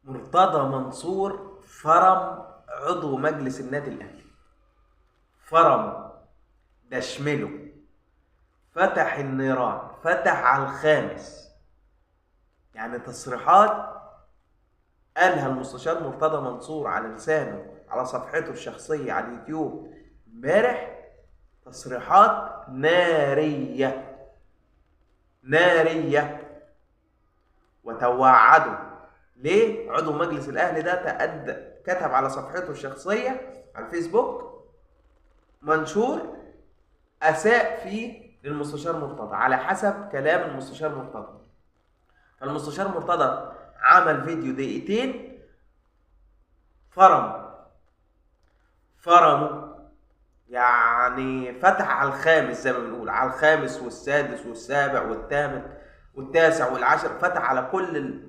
مرتضى منصور فرم عضو مجلس النادي الاهلي، فرم دشمله، فتح النيران، فتح على الخامس. يعني تصريحات قالها المستشار مرتضى منصور على لسانه على صفحته الشخصية على اليوتيوب امبارح، تصريحات نارية نارية، وتوعدوا. ليه؟ عضو مجلس الأهلي ده كتب على صفحته الشخصية على الفيسبوك منشور أساء فيه للمستشار مرتضى على حسب كلام المستشار مرتضى. فالمستشار مرتضى عمل فيديو دقيقتين فرمه، يعني فتح على الخامس زي ما بنقول، على الخامس والسادس والسابع والثامن والتاسع والعاشر، فتح على كل